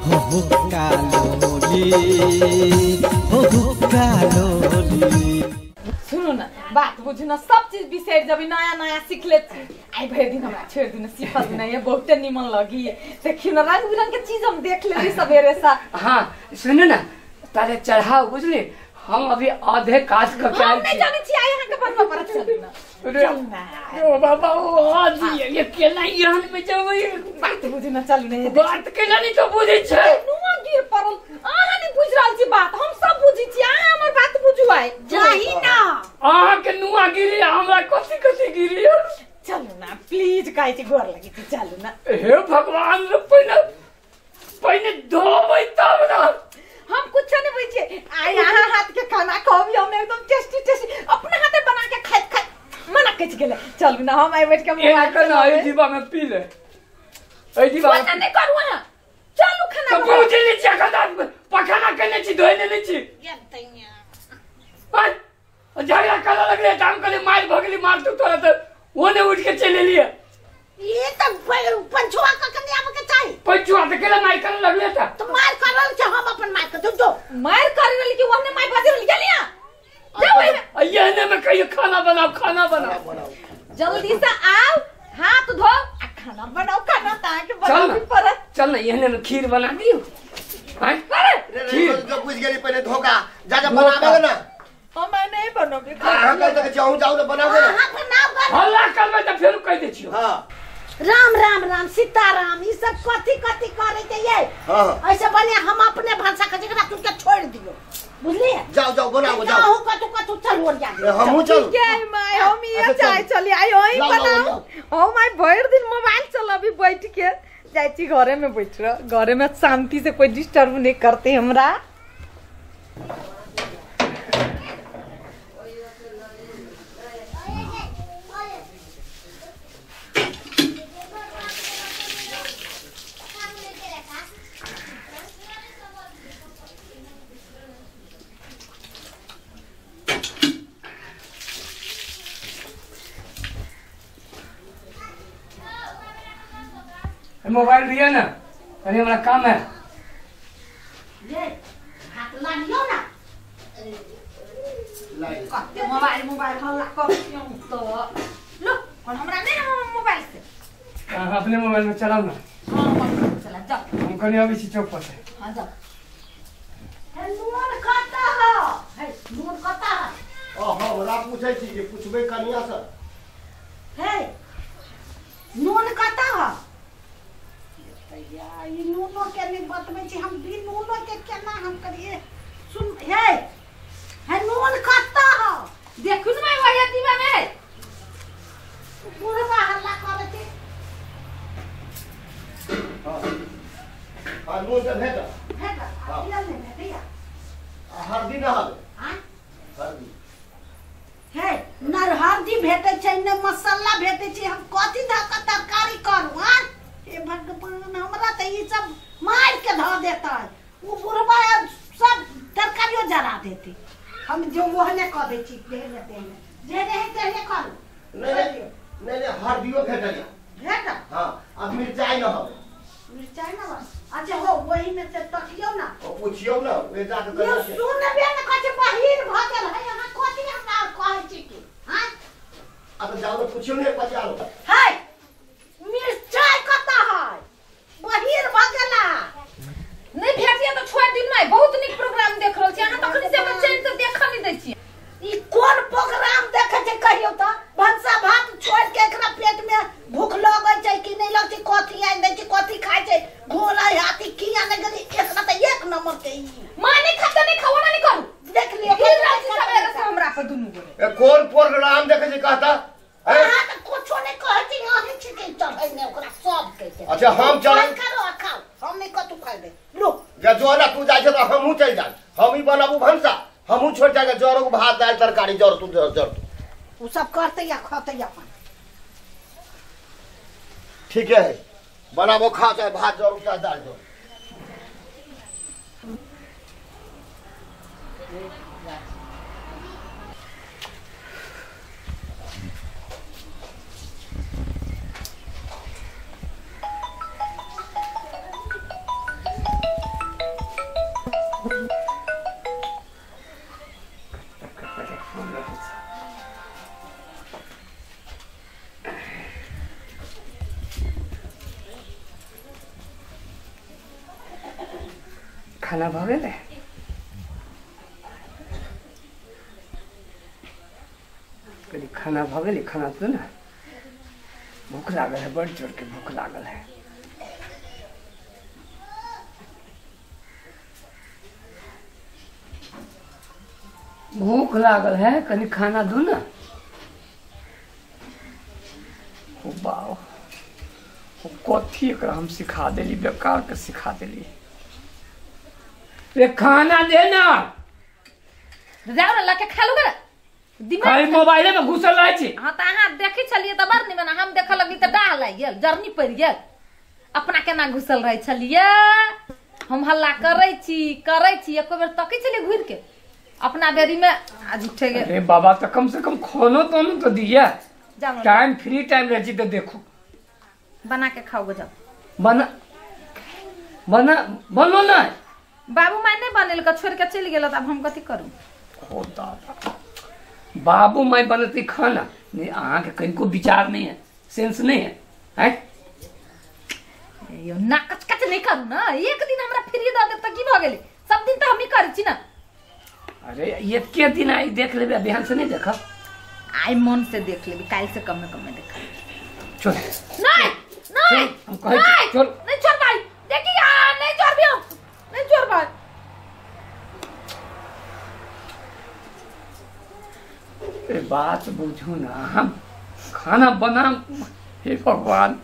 हो हुक्का लोली हो हुक्का लोली। सुनू ना बात बुझू ना, सब चीज बिसरि जबी, नया नया सीख ले छी। आई भरि दिन हमरा छोड़ दिना, सीखल दिना ये बहुते निमन लगी। देखियो ना रंग बिरंग के चीज हम देख लेली सवेरे सा। हां सुनू ना, तारे चढ़ाओ बुझली, हम अभी आधे काज कर के हम नहीं जाने छी आई अहाँ के बनवा पर। चलू ना चलू ना ओ बाबा ओ आज ये केना यहन में जबै, बात बुझू ना चलू ना, बात केना नहीं तो बुझै छै। नुआ गिर पड़ल, अहाँ नहीं बुझ रहल छी बात, हम सब बुझै छी, अहाँ हमर बात बुझू आइ जाही ना। अहाँ के नुआ गिरी हमरा कथि कथि गिरी। चलू ना प्लीज कहै छी गोर लगै छी, चलू ना। हे भगवान रे, पहिने पहिने धोबै तब ना। हम कुछ नहीं बुझे आई अहाँ हाथ के खाना खाबी, हम एकदम टेस्टी टेस्टी अपने हाथे बना के खाइत खाइत मना कच गेले। चलू ना हम आई बैठ के मोबाइल केना आई जीवा में पी ले, ए जीवा में नहीं करू अहाँ, चलू खाना तो बुझ ले छी खाना पखाना केने छी धोइ लेने छी। झगड़ा करे लगले त हम कहली मार भगली मार तू तोरा त ओने उठ के चलि एलियै। ये त पंचुआ का कने आबे के चाही। पंचुआ त केला मार करे लगले त तो मार करल छै, हम अपन मार के दो दो मार करे रहल कि ओने मार बाजि रहल गेलिया। जाओ एहने में कहियो खाना बनाओ खाना बनाओ, जल्दी से आओ हाथ धो आ खाना बनाओ, खाना ता के बनाबी पड़त। चल ना एहने में खीर बना दियो। हां खीर जो बुझ गेली पहिले धोखा जा जा बनाबे ना। हम नहीं बनबे हां कह त जाऊ जाऊ ना बनाबे ना। हां बनाओ हल्ला करबे त फेर कह दे छियो। हां राम राम राम सीताराम ई सब कथि कथि करे के ये। हां ऐसे बने हम अपने भाषा के जकरा तू के छोड़ दियो बुझलिए। जाओ जाओ बनाओ जाओ जाओ कतु कतु चल हो जा हमहु चल के my हम ये चाय चली आई ओई बनाओ। ओ my भर दिन मोबाइल चलाबी बैठ के जाय छी घरे में बैठ रह, घरे में शांति से कोई डिस्टर्ब नहीं करते हमरा। मोबाइल दिया ना, अरे हमारा काम है। ले हाथ ला लियो ना। कते मोबाइल मोबाइल हल्ला कर तो लो और हमरा नहीं हम मोबाइल से। हां अपने मोबाइल में चलाओ ना। हां मोबाइल चला जाओ, हम कनी अभी छी चौक पर से। हां जाओ। हे नून कता हो, हे नून कता हो। ओ हमरा पूछै छी जे पूछबै कनिया से। हे नून कता हो। या ई नूनो के नहीं बतबै छी हम, भी नूनो के केना हम करिए। सुन हे हे नून कता हो। देखू न my वही दीवा में बुढ़वा हल्ला करे छै। हां हां नून त भेट भेट आ तेल नहीं भेटैया। हरदी न हवे। हां हरदी हे न हरदी भेटै छै न मसाला भेटै छै, हम कथि धऽ के तरकारी करू। हां हे भगवान हमरा त ई सब मार के धऽ देतै, ओ बुढ़वा सब तरकारियो जरा देतै। हम जो ओहने कऽ दै छी जेहने तेहने जेहने है तेहने करू। नहीं नहीं नहीं हरदियो भेटैया भेट। हां अब मिरचाई न हवे। मिरचाई न हवे। अच्छा हो वही में से तकियो ना, ओ पूछियो ना वे जाके यो सुनबे न कहै छै बहिर भऽ गेल है। अहाँ कथि हमरा कहै छी की। हां अब जाओ तो पूछियो ने पचारो। है मिरचाई कता है, बहिर भऽ गेला। नहीं भेटिया तो छोड़ दिन my, बहुत नीक प्रोग्राम देख रहल छी अहाँ तखनी से हमरा चैन से देखऽ नहीं दै छी। ई कोन प्रोग्राम देखै छै कहियो त? भनसा भात छोड़ के एकरा पेट में भूख लगै छै कि नहीं लगै छै, कथि आनि दै छै कथि खाइ छै, घोड़ा हाथी की आने गेली एकरा त एक नंबर के ई मां नहीं खाता नहीं खाओ ना नहीं करू। देख लियो फिर राजी सवेरे से हमरा पर दुनू गोरे ए कोन प्रोग्राम देखै छै कहता। अहाँ त कुछो नहीं कहै छी, अहीं छी के चढ़ै ने ओकरा सब के। अच्छा हम चलै करो खाओ, हम नहीं कतू खाइबे। लो जा जो ना तू जाइ छै त हमहु चलि जाय, हम ही बनाबू भनसा, हमहु छोड़ जाय जरो भात दाल तरकारी जर तू जर तू उ सब करते या खते अपन। ठीक है बनाबो खा चाहे भात जरू चाहे दाल जरू। खाना भऽ गेलै? कहली खाना भऽ गेलै? खाना तो ना भूख लागल है, बड़ जोर के भूख लागल है। भूख लागल है, कनी खाना दू ना। ओ बाओ, कथी एकरा हम सिखा देली, बेकार के सिखा देली। रे खाना दे ना। जाओ ना लाके खा लूगा। दिमाग मोबाइले में घुसल रहै छी। हां त अहाँ देखै छलियै त बड़ निमन, हम देखऽ लगली त डाह लागि गेल, जरनी पड़ि गेल। अपना केना घुसल रहै छलियै? हम हल्ला करै छी एको बेर तकै छलियै घुरि के अपना बेरी में आ झूठे गेल। अरे बाबा त कम से कम खानो तो तो दिया। टाइम फ्री टाइम रहै छी त देखो बना के खाओ गो। जाओ बना बना बनो ना। बाबू माय नहीं बनेलक, छोड़ के चलि गेल, अब हम कथी करू? ओ दादा, बाबू माय बनती खाना नहीं, अहाँ के कनिको विचार नहीं है, सेंस नहीं है, हैं? यो ना कच कच नहीं करू ना। एक दिन हमरा फ्री the देब त की भ गेलै? सब दिन त हमही करै छी ना। अरे एके दिन आई देख लेबे, ध्यान से नहीं देखब। आई मन से देख लेबे, काल से कमे कमे देखब। चल नहीं नहीं हम कहै छी चल। नहीं छोड़ भाई, देखी हां नहीं छोड़ भी हम, नहीं छोड़ भाई। ए बात बुझू ना, हम खाना बना। हे भगवान,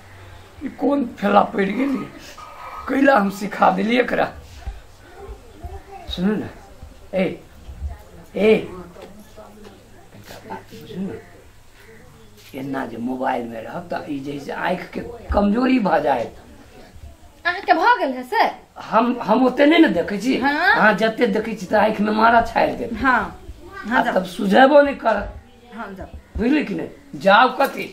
ई कोन फेला पड़ि गेली, कैला हम सिखा देली एकरा। सुनू ना, ए ए बात बुझू ना, एना जे मोबाइल में रहब त ई जैसे आँखि के कमजोरी भऽ जायत। अहाँ के भऽ गेल है से? हम ओते नहीं ने देखै छी। अहाँ जते देखै छी त आँखि में मारा छाड़ि देत। हाँ हाँ, तब सुझेबो नहीं करत। हाँ जाओ। बुझली कि नहीं? जाओ कथी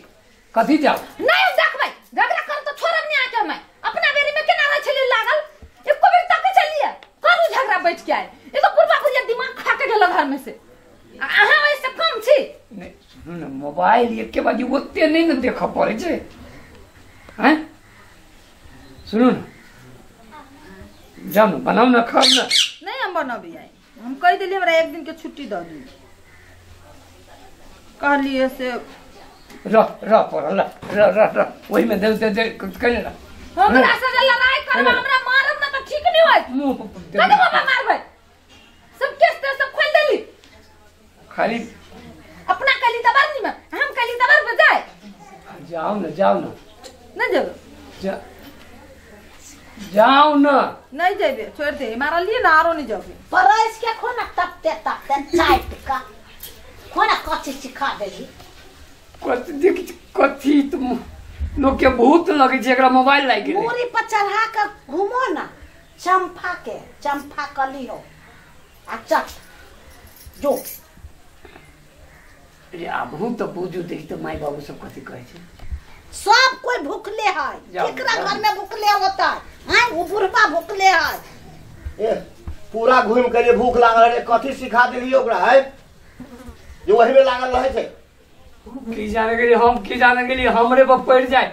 कथी जाओ? नहीं हम देखबै, झगड़ा कर तो छोड़ब नहीं आके। हम अपना बेरी में केना रहै छलियै लागल, एको बेर तकै छलियै करू झगड़ा बैठ के आए। ई तो बुढ़बा बुढ़िया दिमाग खा के गेल घर में से। अहाँ ओइसे कम छी? नहीं सुनू ना, मोबाइल एके बाजी ओते नहीं ने देखऽ पड़ै छै, हैं? सुनू ना, जाओ ना बनाउ ना खाउ ना। नहीं हम बनबी आइ, हम कहि देलियै हमरा एक दिन के छुट्टी दऽ दियौ, कहलियै से रह रह पड़ल रह रह रह ओहि में दे दे दे कहि ना। हमरा से जे लड़ाई करब, हमरा मारब ना त ठीक नहीं होत। मुंह पर कथी बाबा मारबै? सब केस ते सब खोल देली। खाली अपना कहली त बड़ निमन, हम कहली त बड़ बजाय। जाओ ना, जाओ ना। नहीं जेबै। जाओ ना। नहीं जेबै, छोड़ दे, मारलियै ना आरो नहीं जेबै। परस के खोना तपते तपते चाय का खोना कथी सिखा देली? कथी देख कथी तुम लोग के भूत लगे छै एकरा मोबाइल लागि गेलै। मूड़ी पर चढ़ा के घूमो ना, चंफा के चंफा कली हो आ चल जो। अरे आबहु त बुझू देख त माय बाबू सब कथी कहै छै। सब कोई भूखले है, केकरा घर में भूखले होता है? हैं वो बुढ़बा भूखले है। ए पूरा घूम के भूख लागल रे, कथी सिखा देलियै ओकरा है जे ओही में लागल रहै छै? की जाने गेलियै हम, की जाने गेलियै हमरे पर पड़ि जाय।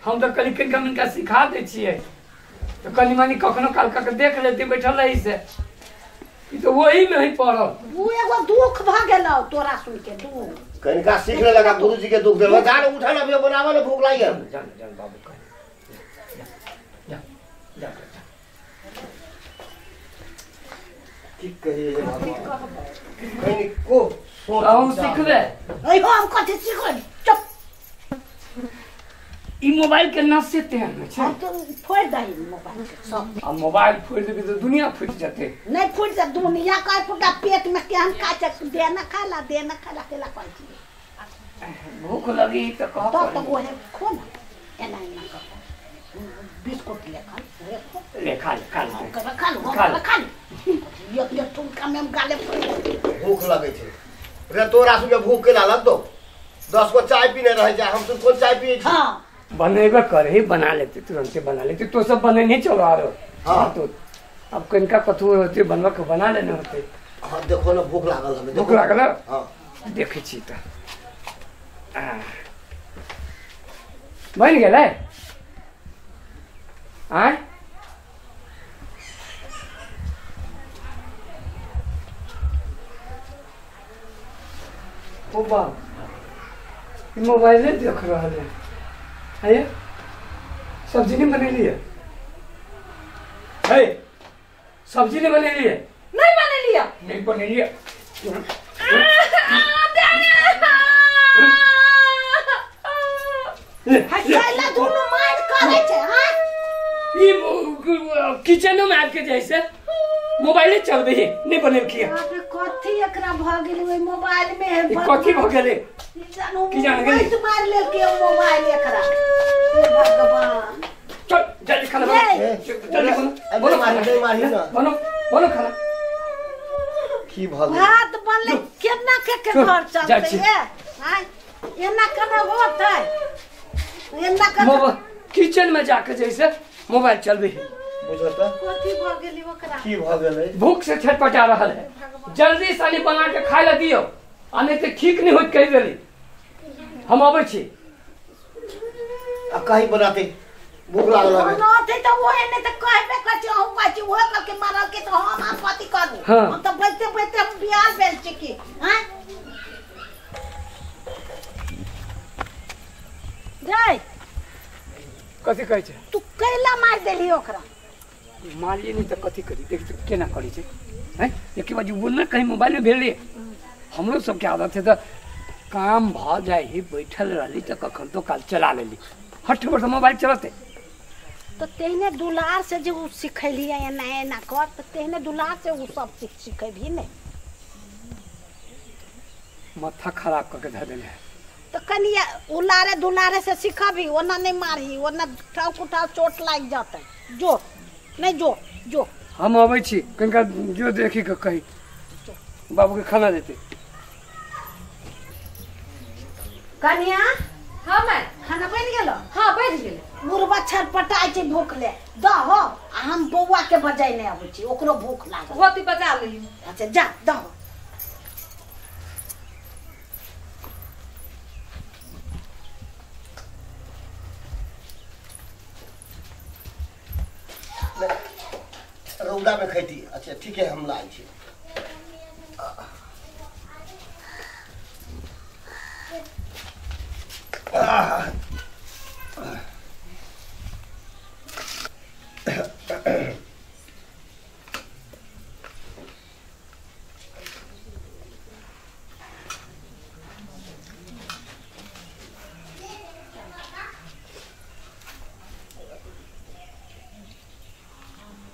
हम तऽ कनि कनि हिनका सिखा दै छियै तऽ कनि मनि कखनो काल कऽ के देख लेतै बैठल रही से। ई तऽ ओही में ही पड़ल। उ एगो दुख भऽ गेलौ तोरा सुन के दुख। कनिका सीख लेलक गुरुजी के दुख देलक। जान उठा ना, अभी बनावा ना, भूख लागि गेल। जान जान बाबू कह जा जा जा की कहिए बाबा, कनिको सोच अहूँ सिखबै। अइहो हम कथी सिखबै? चुप। ई मोबाइल के नशे तेहन होइ छै। हम तो फोड़ि दही मोबाइल के सब। आ मोबाइल फोड़ि देबै तऽ दुनिया फुटि जेतै। नहीं फुटि जेतै दुनिया, कह फुटा पेट में केहन काच देना खाला देना खाला केला कहै छी। भूख लगी तऽ कह तब तऽ ओहे खो ना, एना एना कर बिस्कुट ले खा, ओहे खो ले खा ले खा ले खा ले खा ले खा ले। ये ठुमका में हम गाले भूख लगै छै रे तोरा सुन के भूख के लागल तो 10 गो चाय पीने रह जाय, हम सब कोन चाय पिए छी? हां बनेबे करे, बना लेते तुरंते बना लेते। तो सब बने नहीं चलो आ रहो। हाँ तो अब कनिका कथू होते बनवा के बना लेने होते। हाँ देखो ना भूख लागल हमें, भूख लागल। हाँ देखै छी त बन गेलै। आय बाप, मोबाइले देख रहल है। है सब्जी नहीं बनेली है? है सब्जी नहीं बनेली है? नहीं बनेली है। नहीं बनेली है। हटाइला दोनों मार करे छे। हां ई किचन में आके जैसे मोबाइले चलबे है नहीं बनेल किया। बाप रे कथी एकरा भ गेल ओइ मोबाइल में है। कथी भ गेले की जान गेली? मार लेल के मोबाइल एकरा। हे भगवान चल जल्दी खाना बना, जल्दी बनो बनो मारी नहीं मारी ना बनो बनो खाना। की भ गेल? भात बनले केना के के घर चलते है? हां एना केना होत है? एना केना किचन में जाके जैसे मोबाइल चलबे है। बुझता कथी भ गेली ओकरा? की भ गेलै? भूख से छटपटा रहल है। जल्दी सानी बना के खाय ला दियो, आ नहीं तो ठीक नहीं होत कहि देली। हम आबै छी। आ कहीं बनाते भूख लागल है। बनाते त ओहे नहीं त कहबे कर छी हम बाची ओहे कर के मारल के तो हम आप कथी करू? हम त बैठते बैठते हम बियाह भेल छी की। हां जाय कथी कहै छै? तू कैला मार देली ओकरा? मारलिए नहीं तो कथी करी? देख तो केना करी छै हैं? एक बाजू बोलना कहीं मोबाइल में भेल रही। हमरो सबके आदत है तो काम भ जाए ही बैठल रहली तो कखन तो काल चला लेली। हठ पर से मोबाइल चलते तो तेहने दुलार से जे उ सिखैली एना एना कर तो तेहने दुलार से उ सब सिखैबी ने। माथा खराब करके धर देने है। तो कनिया उलारे दुलारे से सिखबी, ओना नहीं मारही, ओना ठाव कुठाव चोट लाग जाते। जो नहीं जो जो हम आबै छी कनिका जो देखी के कही बाबू के खाना देते। कनिया हां मैं खाना बन गेलो? हां बन गेल। बुढ़बा छटपटाइ छै भूख ले दहो आ हम बौआ के बजैने आबै छी, ओकरो भूख लागल। होती बजा लेली। अच्छा जा दहो। रौदा में खैती। अच्छा ठीक है हम लाल छी।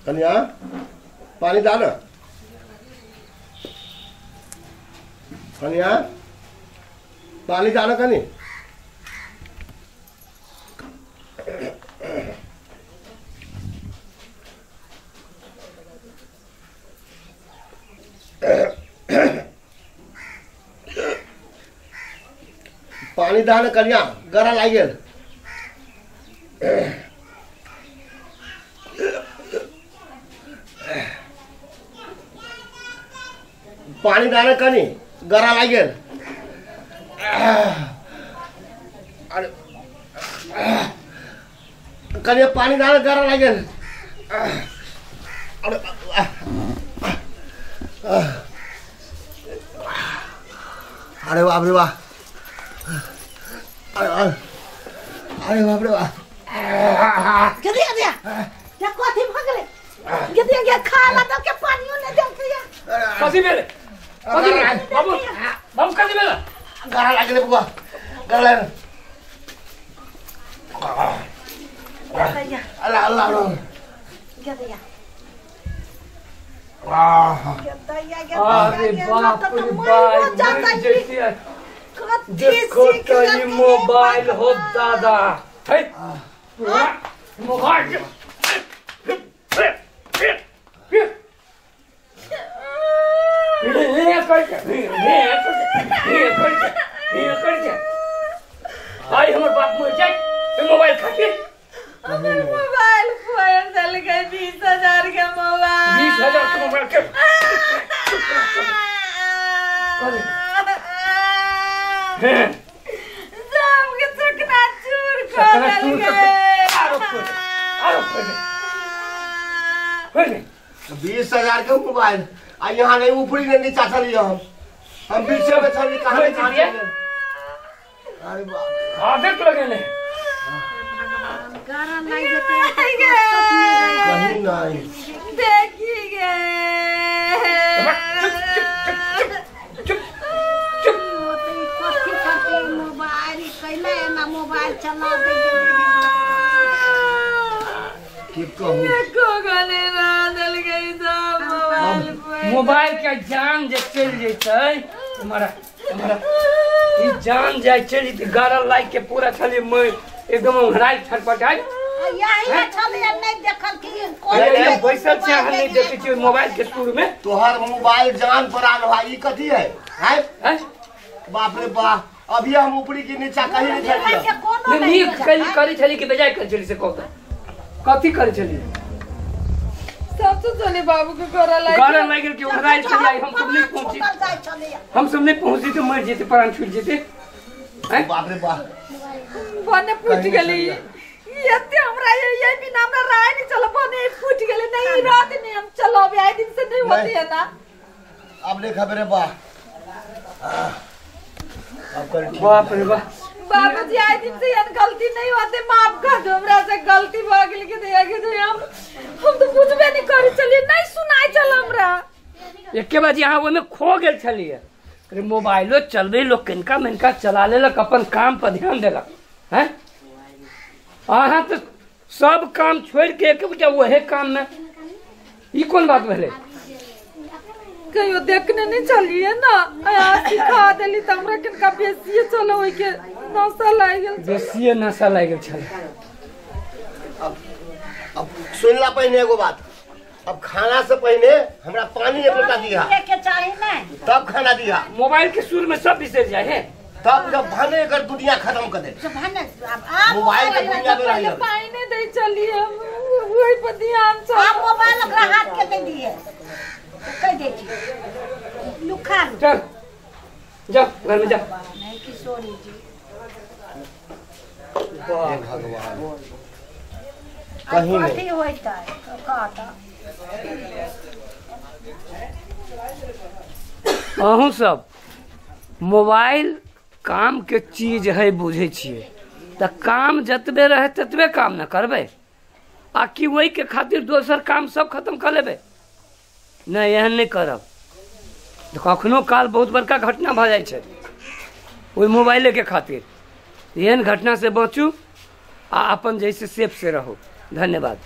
कन्या पानी डाल। कन्या पानी डाल। कनी पानी डाल कन्या गरा लाग गेल। पानी डाल कनी गरा लाग गेल। अरे कनी पानी डाल गरा लाग गेल। अरे अरे बाप रे बाप। अरे अरे बाप रे बाप। गिरिया दिया क्या कथी भ गेलै? गिरिया गे खा ला त के पानियो नै देलकै। कथी भेलै? कथी बाबू बाबू कथी भेलै? गरा लाग गेलै बौआ गरा लाग। अल्लाह अल्लाह गिरिया अरे बाप रे बाप देखो तो ये मोबाइल हो दादा। है मोबाइल आई हमर बाप मर जाए मोबाइल खातिर। हमर मोबाइल फोन देलकै 20,000 के मोबाइल। 20,000 के मोबाइल के सबके चकना चूर कर देलकै। 20,000 के मोबाइल आ यहाँ नहीं ऊपरी नहीं नीचा चलिए हम। हम बीचे में छली कहां नहीं। अरे बाप आदत लगेले गारा लागि जेतै कहीं नहीं देखी गे। चुप चुप कथी करते मोबाइल कैला एना मोबाइल चला दे की कहू एको गने ना दल गई सब मोबाइल पर। मोबाइल के जान जे चल जैतै तुम्हारा तुम्हारा ई जान जाय चल जैतै गारा लाइक के पूरा छली मैं एकदम उंघराई छटपटाई यही ना छले नहीं देखल कि कोई बैसल छै अहाँ नहीं देखै छियै मोबाइल के सुर में। तोहर मोबाइल जान परान भाई ई कथी है हैं? बाप रे बाप अभी हम ऊपरी की नीचा कहीं नहीं छली। नहीं नीक कली करी छली कि बेजाय करी छली से कहता कथी करी छली सब तो चले बाबू के गोरा लाग गोरा लाग गेल कि उंघराई चली आई। हम सब नहीं पहुंची हम सब नहीं पहुंची तो मर जेते प्राण छूट जेते। बाप रे बाप बने फूट गेली एते हमरा ये बिना हमरा राय नहीं चल बने फूट गेले नहीं रात नहीं हम चलो अभी आए दिन से नहीं होती है ना। अब ले खबर है बा अब कर बाप रे बाप बाबूजी आए दिन से यार गलती नहीं होते माफ कर दो हमरा से गलती भ गेल के दया के दे हम तो बुझबे नहीं करी चलिए नहीं सुनाई चल हमरा एके बार यहां ओमे खो गेल छलिए। अरे मोबाइलो चलबे लोग किनका मेनका चला लेलक अपन काम पर ध्यान देलक हैं। अहाँ तो सब काम छोड़ के एक बजे वहे काम में ई कोन बात भेलै कहियो देखने नहीं चलिए ना सिखा देली त हमरा किनका बेसिए चलो ओइ के नशा लागि गेल बेसिए नशा लागि गेल छल। अब सुनला पहिने एगो बात अब खाना से पहले हमरा पानी एक लोटा दिया के चाही नहीं तब खाना दिया। मोबाइल के सुर में सब बिसर जाए है तब जब भने कर दुनिया खत्म कर दे भने अब मोबाइल के दुनिया में रही पानी नहीं दे चलिए हम वही पर ध्यान चल आप मोबाइल ओकरा हाथ के दे दिए कह दे छी लुखा चल जा घर में जा। नहीं किशोरी जी हे भगवान कहीं नहीं कथी होइता कहता। अहूँ सब मोबाइल काम के चीज है बुझे छियै त काम जतबे रहे ततबे काम न करबै आ कि वही के खातिर दोसर काम सब खत्म कर लेबै नहीं एहन नहीं करब। कखनो काल बहुत बड़का घटना भऽ जाइ छै ओहि मोबाइले के खातिर। एहन घटना से बचू आ अपन जैसे सेफ से रहू। धन्यवाद।